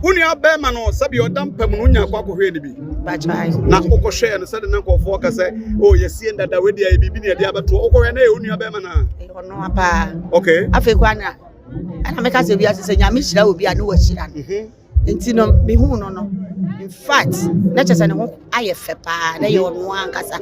Wo nua bɛrima no sɛbi ɔda mpa mu no wonya akɔ akɔhwɛɛ no bi na wokɔhwɛɛ no sɛde na nkurɔfoɔ ka sɛ o oh, yɛsie ndada wei deɛ biribi ne yɛde abɛtoɔ wokɔhwɛ na ɛyɛ wo nua bɛrima no a ɔno paa okay afei koraa na ɛna meka sɛ wiase sɛ nyame hyira obi a ne wahyira no mhm. nti no mehu no no in fact na kyerɛ sɛ ne ho ayɛ fɛ paa na ɛyɛ ɔno ankasa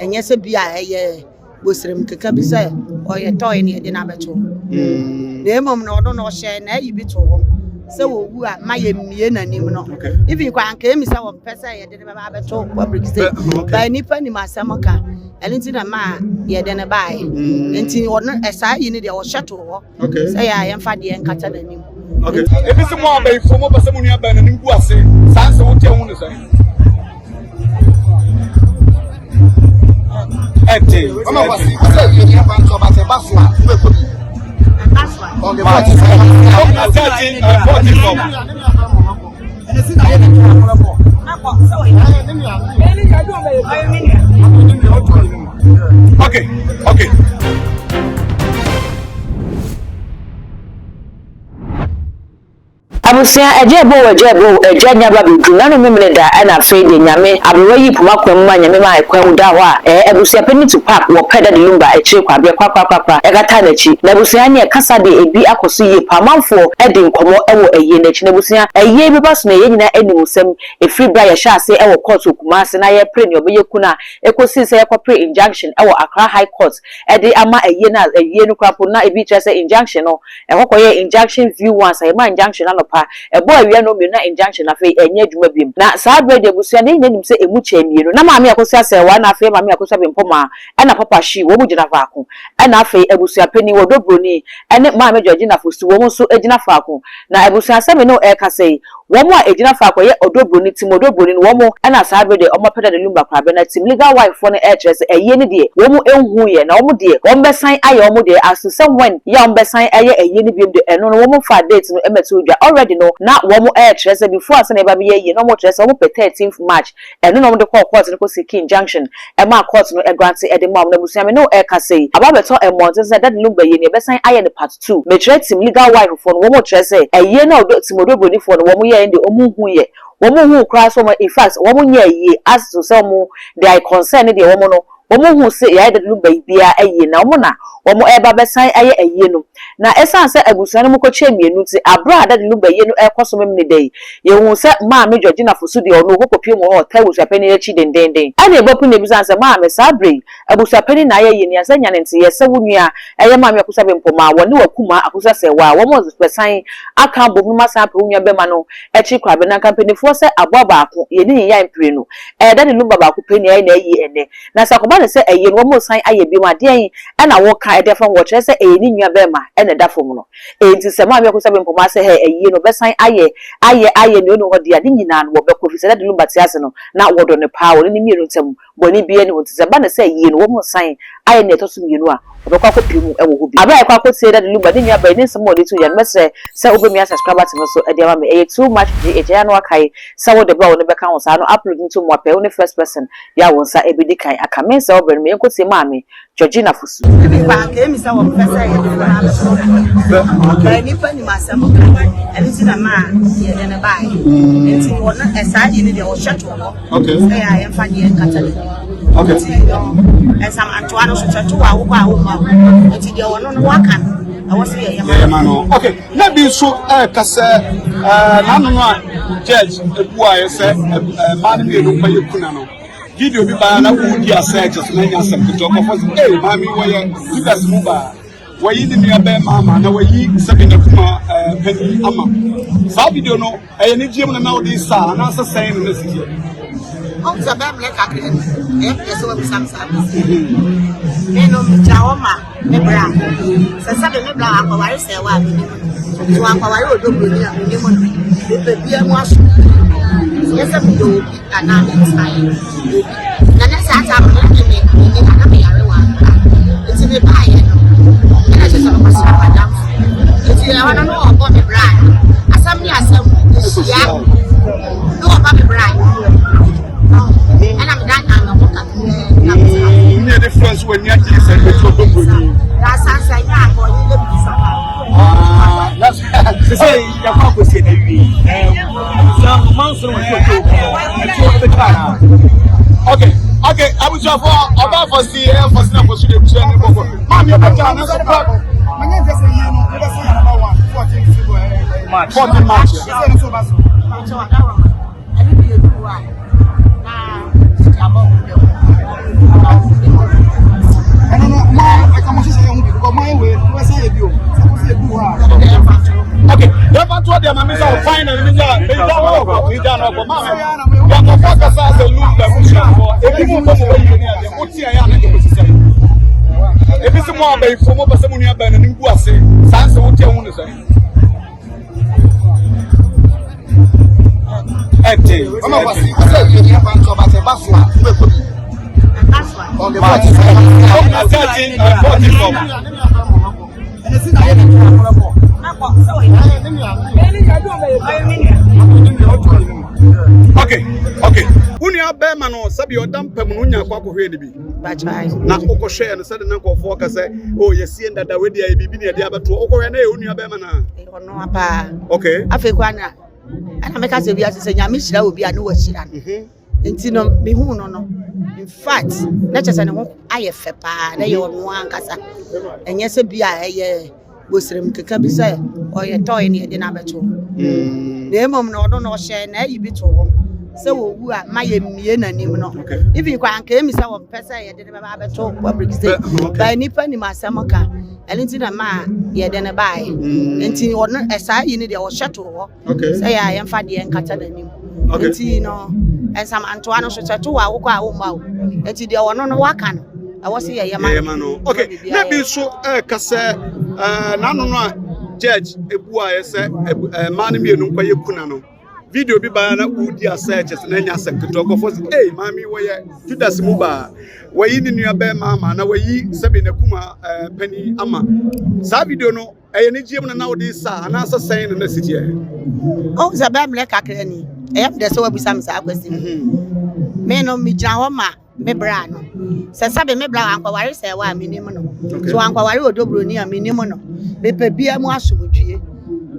ɛnyɛ sɛ bi a ɛyɛ bosrem keka bi sɛ ɔyɛ tɔe ne yɛde no abɛto hɔ mm. na mmom no ɔno na ɔhyɛ na ayi bi to hɔ sɛ wɔwu a ma yɛmmie n'anim no even kɔ anka ɛmi sɛ wɔmpɛ sɛ yɛde no bɛba abɛto public sɛ ba nnipa nim asɛm ka ɛno nti na ma yɛde no baeɛ mm. nti ɔno ɛsaa yi no deɛ ɔhyɛ to hɔ sɛ yɛ a yɛmfa deɛ nkata n'anim. Ebi sɛ mo abayifo mo pɛ sɛ mo nua bɛn n'anim gu ase saa nsɛm wote ho ne sɛn. Ɛte. Ɔma wasi sɛ yɛ nua ba nso ɔba sɛ ba so a wobɛkɔ bi. On the 13 14 fam. Okay, okay. Abusua, Agya ɛbɔ o, agya ɛbɔ o, agya nya ba bɛduru nano memene da ɛna afei deɛ Nyame aberewa yii poma kwan mu maa Nyame maa ɛkwan mu daa hɔ a ɛɛ abusua panin to park wɔ pɛ Daddy Lumba akyire kwa berɛ kwakwakwa ɛkataa n'akyi na abusua neɛ kasa deɛ ɛbi akɔ so yie paa amanfoɔ ɛdi nkɔmɔ ɛwɔ ayie no akyi na abusua ayie bɛba so na yɛn nyinaa anim sɛm ɛfiri berɛ a yɛhyɛ aseɛ ɛwɔ court wɔ Kumasi na yɛpere neɛ ɔbɛyɛ kunu a ɛkɔsii sɛ yɛkɔpere injunction ɛwɔ Accra High Court ɛde ama ayie no a ayie no koraa mpo na ebi kyerɛ sɛ injunction no ɛhɔ kɔyɛɛ injunction view once a yɛmaa injunction no anɔpa ɛbɔɔ awia nnɔn mmienu na injunction no afei ɛnyɛ adwuma biom na saa berɛ deɛ abusua no yɛn nyinaa nim sɛ ɛmu kyɛɛ mmienu na Maame Akosua Sɛɛwaa na afei Maame Akosua Bempɔmaa ɛna Papa Shee wɔn gyina faako ɛna afei abusua panin Wɔdɔ Broni ɛne Maame Georgina Fosu wɔn nso gyina faako na abusua sɛ me ne wo ɛrekasa yi Wɔn a egyina faako a ɛyɛ ɔdɔ broni team ɔdɔ broni no wɔn na saa bere deɛ wɔn apɛ dade lumba koraa bɛ na team legal wife foɔ no ɛrekyerɛ sɛ ayie no deɛ wɔn nhuu yɛ na wɔn deɛ wɔn bɛsan ayɛ wɔn deɛ as to sɛ when yɛ a wɔn bɛsan ayɛ ayie no biom deɛ ɛno no wɔn mfaa date no mmɛtoo dwa already no na wɔn ɛrekyerɛ sɛ before ansa na yɛba abɛyɛ ayie no wɔn rekyerɛ sɛ wɔn pɛ 13th March Ɛno na wɔde kɔɔ court no kɔ seekii injunction ɛmaa court no grante ɛde maa wɔn. Na abusua me ne wo ɛrekasa yi aba abɛtɔ mmɔnten sɛ Daddy Lumba yie no yɛbɛsan ayɛ no part two. Mekyerɛ team legal wife foɔ no wɔn kyerɛ sɛ ayie no a ɔdɔ team ɔdɔ broni foɔ no wɔn yɛɛ no deɛ wɔn nhu yɛ. Wɔn nhuu koraa sɛ wɔn infact wɔn nyɛɛ ayie as to sɛ wɔn they are concerned no deɛ wɔn no Wɔn huu se yɛayɛ dade no baabiara ayie na wɔn na wɔn reba abɛsan ayɛ ayie no. Na esiane sɛ abusua no mu kɔkyɛɛ mmienu nti, aberɛ a dade no bayie no rekɔ so Memeneda yi, yɛhuu sɛ Maame Georgina Fosu deɛ ɔno ɔkɔ kɔpie mu hɔ ɔtaa abusuapanin akyi dendeenden. Ɛna yɛbɔ pini bisa no sɛ, Maame, saa berɛ yi, abusuapanin na ayɛ ayie no, yɛasan anya ne nteeɛ sɛ wo nua ɛyɛ Maame Akosua Bempɔmaa, wɔne w'akumaa Akosua Sɛɛwaa, wɔn bɛsan aka abom no masan apɛ wo nua bɛma no akyiri korabɛ. Na anka mpaninfoɔ sɛ aboa baako, yɛnni ne yan mprenu. Ɛyɛ dɛ ne lumba baako pɛ ni ayɛ na ayi ɛnnɛ. Na sɛ akɔba no sɛ ayie no wɔresan ayɛ biom a, deɛn na woka de afa ho? Wɔkyerɛ sɛ ɛyɛ ne nua bɛɛma na ɛda fam no. Enti sɛ Maame Akosua Bempɔmaa sɛ hɛ ayie no wɔbɛsan ayɛ, ayɛ, ayɛ nea ɔnni hɔ deɛ a, ne nyinaa no wɔbɛkɔ ɛfiri sɛ Daddy Lumba te ase no na wɔdɔ no paa, wɔne no mmienu ntam bɔne biara nni hɔ. Nti sɛ ɛba no sɛ ayie no wɔresan ayɛ nea ɛtɔ so mmienu a, Ɔbɛkɔ akɔpue mu wɔ hɔ bi. Bere a yɛkɔ akɔtie Daddy Lumba ne nuabaa yi ne nsɛm a ɔde too gya no, mɛsrɛ sɛ wobɛmia subscribe button no so de ama me. Ɛyɛ too much GH. Ɛyɛ a na woakae sɛ wode bɛ a wo ne bɛka ho saa no upload no to mu apɛ. Wo ne first person yɛ a wo nsa bɛdi kan aka. Mensɛe wo berɛ no, ma yɛnkɔtie Maame Georgina Fosu. Ebi paa nka emi sɛ wɔmpɛ sɛ yɛde no abɛto baa nipa nim asɛm ka ɛno nti na maa yɛde no baeɛ nti wɔno ɛsaa yi no deɛ wɔhyɛ to hɔ Okay. Sɛ yɛ a yɛmfa deɛ nkata ne Okay. Nti no nsamantoa no so sɛ to a wokɔ a wokɔ a nti deɛ ɔno no waka no ɛwɔ sɛ yɛyɛ ma Yɛyɛ ma no. Okay. Na bi nso ɛɛka sɛ ɛɛ n'ano no a judge ebu a yɛ sɛ ɛɛ mmaa no mmienu kɔ yɛ kuna no. Video bi baa na wodi asɛ kyɛ sɛ na nya asɛm ketewa kɔfɔ sɛ ee maame wɔyɛ Judas mu baa. Wayi ne nua bɛrima ama na wayi sɛbi n'akuma ɛɛ panyin ama. Saa video no Ɛyɛ anigyeɛ mu na na wode sa anaasɛ sɛn na na ɛsi teɛ? Ɔhu sɛ bɛɛ mmerɛ kakra ni, ɛyɛ me dɛ sɛ wabisa me saa question yi. Me no, megyina hɔ ma me bra. Sɛ sɛbe me bra wankɔware sɛɛwa a, mennim no. Sɛ wankɔware odobroni a, mennim no. Mepɛ bia mu aso. Nyɛ sɛ medɔ obi anaa mensan obi. Na na saa time no na me me na me yare wɔ akra. Nti me baayɛ no, ɛna kyerɛ sɛ mekɔsra madamfo. Nti ɛhɔ no na ɔbɔ me bra. Asɛm ne asɛm nhyia. Na ɔba me bra. Ɛna me dandan me ho kakra na me sra. Nyɛ de frɛ nso w'ani agye sɛ ɛbɛtu ɔdɔ buroni. Na asansa nyɛ akɔ yɛ bi sa. Ah, na Sese yɛkɔ akɔsie na awie abusua manso no wɔn tuo ɛtuo ɛbɛtwa anaa. Okay, okay, abusuafo ɔbaa fɔsi ɛ fɔsi na fɔsi de ebusua ne bɔkɔ maame ɛbɛtwa ana so kura. Manyɛ ntɛ sɛ yie no wobɛsɛ yɛ number one 14 February. March. 14 March. Sɛ no so ba so. Ɛno no mo ɛka mo hyehyɛ yɛ ho bi because mo ayɛ wei wobɛsɛ yɛ bi o sɛ mo sɛ yɛ bi wɔ a. Okay, yɛfa to deɛ maame sɛ ɔfain na ne gya ne gya no ɔkɔ ne gya no ɔkɔ maame yɛkɔfɔ kasa sɛ Lumba abusuafoɔ ebi mu bɔ mo wɔ yie ne adeɛ mo te ɛyɛ a ne kɔ sisɛ ebi sɛ mo abɛnfo mo pɛ sɛ mo nua bɛn n'anim gu ase saa nsɛ wo te ɛho ne sɛ ɛte Ɔma kwasi sɛ yie ni ɛfa nso ɔba sɛ ɛba so a wobɛkɔ bi. On the 14th. 13 14 fam. Ɛna si na ayɛ ne nua akɔrɔ bɔ. Okay, wo nua bɛrima no sɛbi ɔda mpa mu no wonya akɔ akɔhwɛ no bi na wokɔhwɛɛ no sɛde na nkɔɔfoɔ ka sɛ o yɛsie ndada wei deɛ biribi ne yɛde abɛtoɔ, wokɔhwɛ na ɛyɛ wo nua bɛrima no a? Ɔno paa. Afei koraa na ɛna meka sɛ wiase sɛ Nyame hyira obi a ne wahyira no. Nti no mehu no no, in fact na kyerɛ sɛ ne ho ayɛ fɛ paa na ɛyɛ ɔno ankasa, ɛnyɛ sɛ bi a ɛyɛ bosrem keka bi sɛ ɔyɛ tɔe ne yɛde no abɛto hɔ, na mmom no ɔno no ɔhyɛ na ayi bi to hɔ sɛ wɔwu a ma yɛmmie n'anim no. Even koraa anka ɛmi sɛ wɔmpɛ sɛ yɛde no bɛba abɛto public sɛ ba nnipa nim asɛm ka, ɛno nti na ma yɛde no baeɛ. Nti ɔno ɛsaa yi no deɛ ɔhyɛ to hɔ sɛ yɛ a yɛmfa deɛ nkata n'anim. Nti no nsamantoa no so sɛ to wɔ a wokɔ a womma o, nti deɛ ɔno no waka no ɛwɔ sɛ yɛyɛ ma yɛyɛ ma no. Okay, na bi nso ɛɛka sɛ n'ano no a judge ebuaeɛ sɛ mmaa no mmienu nkɔyɛ kuna no, video bi baa na wodi asɛ kyɛ sɛ na anya asɛm ketewa, nkɔfoɔ sɛ ei maame wɔyɛ Judas mu baa wɔyi ne nua bɛrima ama na wɔyi sɛbi n'akuma panin ama. Saa video no ɛyɛ ne gye mu na na wode sa anaasɛ sɛn na na si teɛ? Ɔhu sɛ bɛmmerɛ kakra ni ɛyɛ me dɛ sɛ woabisa me saa kwasi no. Me no megyina hɔ ma me bra no sɛ sɛbe me bra wankɔware sɛ ɛwɔ a menim no so wankɔware odoburoni a menim no, mepɛ bia mu asomdwie,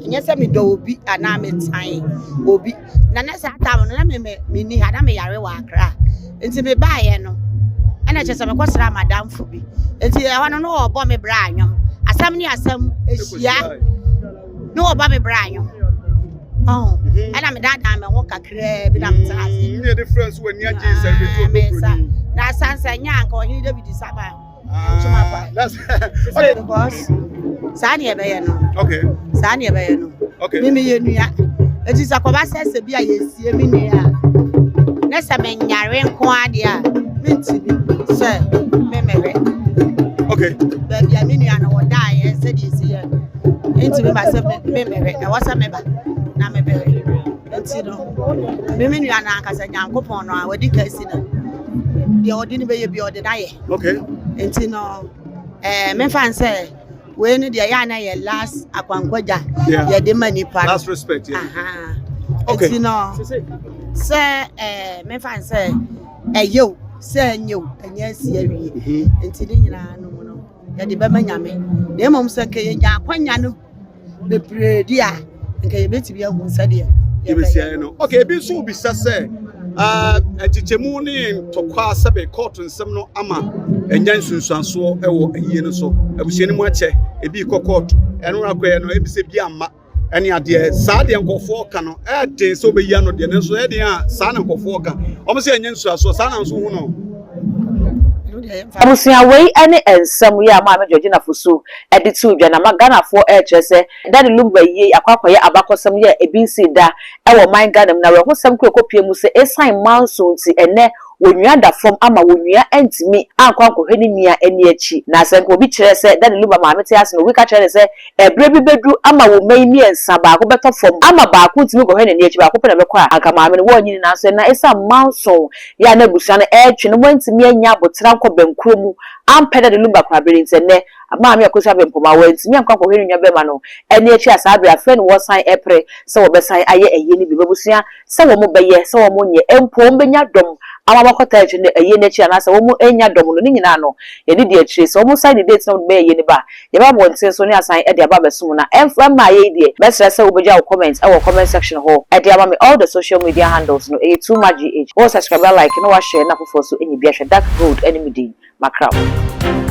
ɛnyɛ sɛ medɔ obi anaa metan obi. Na na saa tam no na me menni ha na meyare wɔ Akra, nti mebaeɛ no ɛna kyerɛ sɛ mekɔsra madamfo bi, nti ɛhɔ no na ɔbɔ me bra anwom, asɛm ne asɛm ahyia na ɔbɔ me bra anwom ɔho, ɛna medaadaa me ho kakraa bi na metena ase. Ne yɛde frɛ nso w'ani agye sɛ bɛtu ɔdɔburoni na asan sɛ nyɛ anka ɔhene David saba ntoma pa because saa ne ɛbɛyɛ no. Saa ne ɛbɛyɛ no. Me meyɛ nua, eti sɛ kɔba sɛ sɛ bi a yɛsie me nua a na sɛ menyare nko adeɛ a mentumi sɛ memɛhwɛ baabi a me nua no wɔdaeɛ sɛdeɛ ɛsi yɛ no, mentumi ba sɛ memɛhwɛ, ɛwɔ sɛ meba na mebɛhwɛ. Nti no me me nua no ankasa Nyankopɔn no a wadi ka si no deɛ ɔde no bɛyɛ bi ɔde no ayɛ. Nti no memfa n sɛ wei no deɛ yɛ a na yɛ last akwankwagya yɛde ma nipa no. Last respect, yeah. Aha. Nti no sɛ memfa n sɛ ɛyɛ o sɛ ɛnyɛ o ɛnyɛ asi awie, nti ne nyinaa no mu no yɛde bɛma Nyame, na mmom sɛ nka yɛnya akwanya no bebree di a nka yɛbɛtumi ahu sɛdeɛ yɛbɛsiaeɛ no. Okay, ebi nso wobisa sɛ nkyekyɛmu ne ntɔkwa sɛbe kɔɔto nsɛm no ama ɛnya nsunsuansoɔ wɔ ayie no so, abusua no mu akyɛ ebi kɔ kɔɔto ɛno akɔɛ no ebi sɛ bi amma ɛne adeɛ saa deɛ nkɔfoɔ ka no ɛɛden sɛ wobɛyi ano deɛ, nanso ɛɛden a saa na nkɔfoɔ ka wɔn sɛ ɛnyɛ nsuasoɔ saa na nso hu no. Abusua, wei ne nsɛm yi a Maame Georgina Fosu de too dwa na ma Ghanafoɔ rekyerɛ sɛ Daddy Lumba yie akɔ akɔyɛ abakɔsɛm yi a ebi nsii da wɔ man Ghana mu, na awerɛhosɛm koro ɛkɔpue mu sɛ ɛsiane manso nti ɛnnɛ wɔnwia da fam ama wɔnwia antumi ankɔ ankɔhwɛ ne nua ani akyi. Na sɛ nka obi kyerɛ sɛ Daddy Lumba maame te ase no, obi ka kyerɛ no sɛ ɛberɛ bi bɛduru ama wo mma yi mmiɛnsa baako bɛtɔ fam ama baako ntumi nkɔhwɛ n'ani akyi, baako pɛ na ɛbɛkɔ a, anka maame no wɔnyini, nanso ɛnna ɛsiane manso yɛ a na abusua no retwe no wɔantumi anya aboterɛ ankɔ bɛnkuro mu ampɛ Daddy Lumba korabere nti ɛnnɛ Maame Akosua Bempoma wantumi ankɔ ankɔhwɛ ne nuabarima no ani akyi a saa bere afei na wɔresan repere sɛ wɔbɛsan ayɛ ayie no bio. Abusua sɛ wɔbɛyɛ sɛ wɔnyɛ mpo wɔbɛnya dɔm ama wɔakɔtaa akyire no ayie no akyi anaasɛ wɔn anya dɔm no ne nyinaa no yɛde di akyire sɛ wɔn san de date na wɔde bɛyɛ ayie no ba a yɛba abɔnten so ne asan de aba abɛsom na ɛmfa mmaa yei deɛ mɛsrɛ sɛ wobɛgya wo comment wɔ comment section hɔ de ama me all the social media handles no ɛyɛ too much GH wo subscribe a like na wa share na afoforɔ nso anya bi ahwɛ Dark Gold ne me din Macraw.